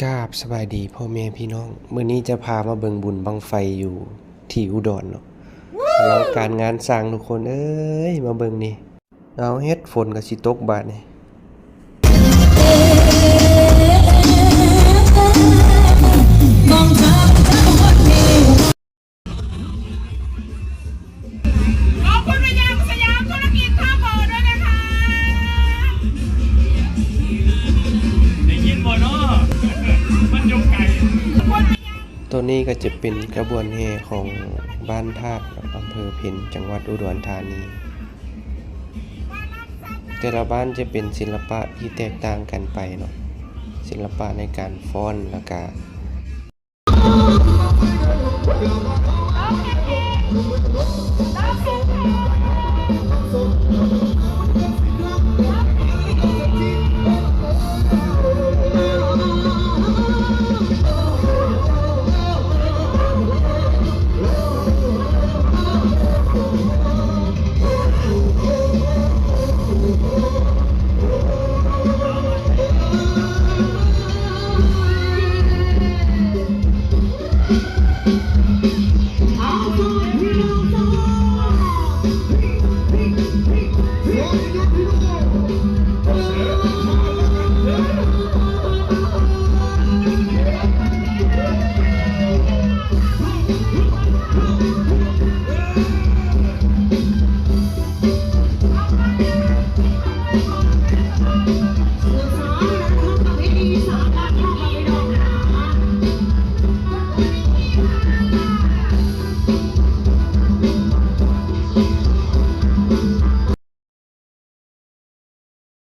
ກາບສະບາຍດີພໍ່ແມ່ພີ່ນ້ອງ, ມື້ນີ້ຈະພາມາເບິ່ງບຸນບັ້ງໄຟຢູ່ທີ່ອຸດອນເນາະ. ອະລັງການງານສ້າງທຸກຄົນເອີຍ, ມາເບິ່ງນີ້. ເອົາ ເຮັດຝົນກໍຊິຕົກບາດນີ້. ขอบคุณไปยังสยามธุรกิจท่าบ่อด้วยนะคะ ได้ยินบ่เนาะ มันอยู่ไกล ขอบคุณไปยัง ໂຕນີ້ກໍຈະເປັນຂະບວນແຫ່ຂອງບ້ານທາດ ອຳເພີເພັນ ຈັງຫວັດອຸດອນທານີ. ແຕ່ລະບ້ານຈະເປັນສິລະປະທີ່ແຕກຕ່າງກັນໄປເນາະ, ສິລະປະໃນການຟ້ອນ ແລ້ວກະ